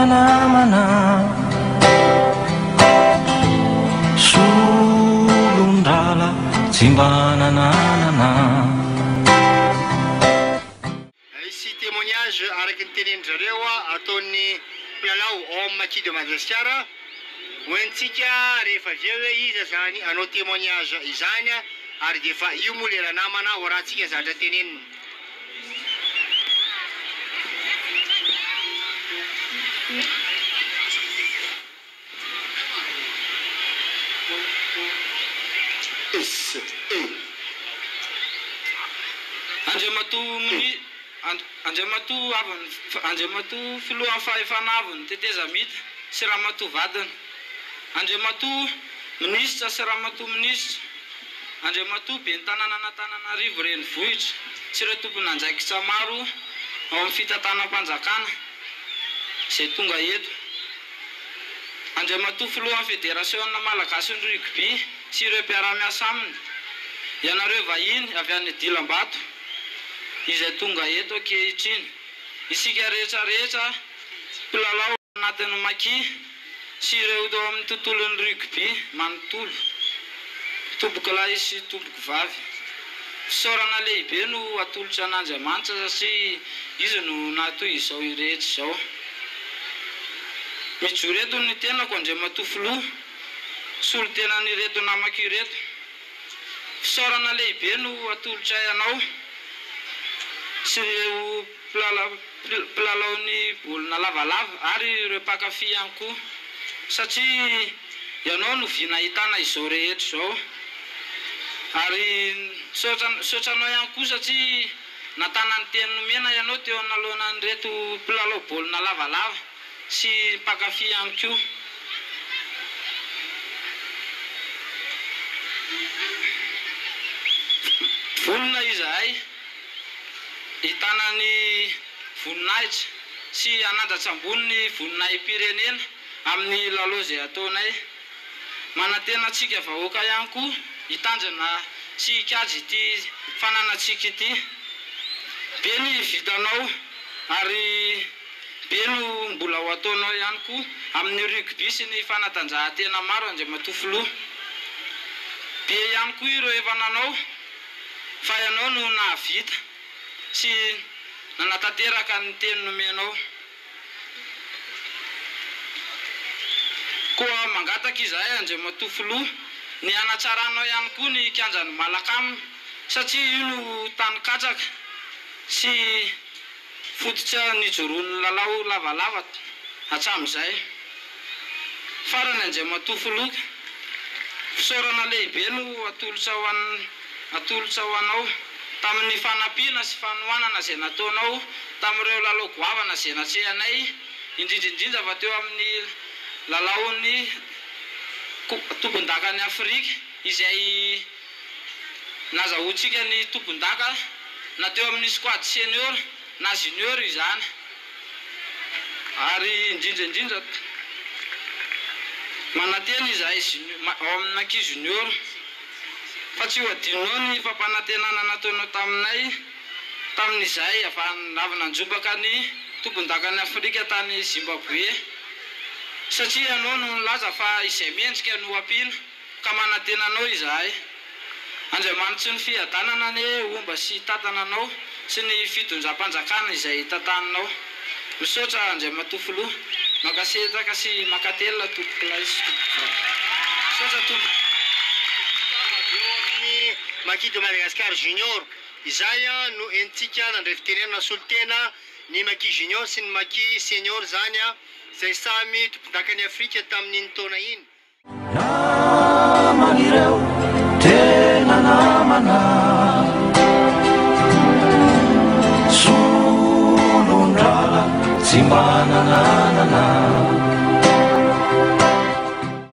namana Solon-drala tsy mba nananana. Hisy témoignage araka ny tenenin-dry zareo ataon'ny mpilalao ao amin'ny Maquis de Madagasikara ho henontsika rehefa avy eo hoe iza izany hanao témoignage izany ary dia efa io moa ilay ranamana ho arahantsika ny zavatra teneniny. Andriamatoa Mini, Andriamatoa Avon'ny, Andriamatoa Filohan'ny Fahefana Avon'ny Tetezamita sy Ramatoa vadiny, Andriamatoa Minisitra sy Ramatoa Minisitra, Andriamatoa Ben'ny Tanànan'Antananarivo Renivohitra sy ireo tompon'andraikitra maro ao amin'ny fitantanam-panjakana izay tonga eto. Andriamatoa Filohan'ny Federasiona Malagasin'ny Rugby sy ireo mpiara-miasa aminy, ianareo vahiny avy any Dilambato izay tonga eto ankehitriny, isika rehetra rehetra mpilalao anatin'ny Maki sy ireo tao amin'ny tontolon'ny rugby manontolo, tompokolahy sy tompokovavy. Fisaorana lehibe no atolotra an'Andriamanitra satria Izy no nahatoy izao rehetra izao. Mijoro eto ny tenako Andriamatoa Filoha, solontenan'ireto namako ireto. Fisaorana lehibe no atolotray anao sy ireo mpilalao ny baolina lavalava ary ireo mpankafy ihany koa satria ianao no vy nahitana izao rehetra izao ary misaotra misaotra anao ihany koa satria natana ny teny nomena ianao teo anoloanan'ireto mpilalao baolina lavalava sy mpankafy ihany koa. Vonona izahay hitana ny voninahitra sy hanandratra ambony ny voninahi-pirenena amin'ny lalao izay ataonay. Manantena antsika vahoaka ihany koa hitandrina sy hikajy ity fananantsika ity. Be ny vitanao ary be no mbola ho ataonao ihany koa amin'ny rugby sy ny fanatanjahantena maro Andriamatoa Filoha. Be ihany koa ireo efa nanao fa ianao no nahavita sy nanatanteraka ny teny nomenao. Koa mangataka izahay Andriamatoa Filoha ny hanatsaranao ihany koa ny kianjan'i Malacam satria io no tany katsaka sy fototra nijoroan'ny lalao lavalava hatramin'izay. Farany Andriamatoa Filoha, fisaorana lehibe no atolotra ho an'ny atolotra ho anao tamin'ny fanampiana sy fanohanana izay nataonao tamin'ireo lalao goavana izay natrehanay, indrindra indrindra fa teo amin'ny lalaon'ny tompondakan'i Afrika izay nazahoantsika ny tompondaka na teo amin'ny squad senior na junior izany ary indrindra indrindra manantena izahay ao amin'ny ankizy junior fa tsy ho adinonao ny fampanantenana nataonao taminay tamin'izahay avy nandrombaka ny tompondakan'i Afrika tany Zimbabwe satria ianao no nilaza fa izay mendrika no ampiana. Ka manantena anao izahay. Andriamanitry ny fiadanana anie homba sy hitantana anao sy ny fitondram-panjakana izay tantaninao. Misaotra Andriamatoa Filoha. Mankasitraka sy mankatelina tompokolahy sy tompokovavy. Misaotra tompoko. Avy eo amin'ny Maki de Madagascar Junior izay no entintsika nandray fitenenana solontena ny Maki Junior sy ny Maki Senior izany izay samy tompondakan'i Afrika tamin'iny taona iny. Namana ireo, tena namana.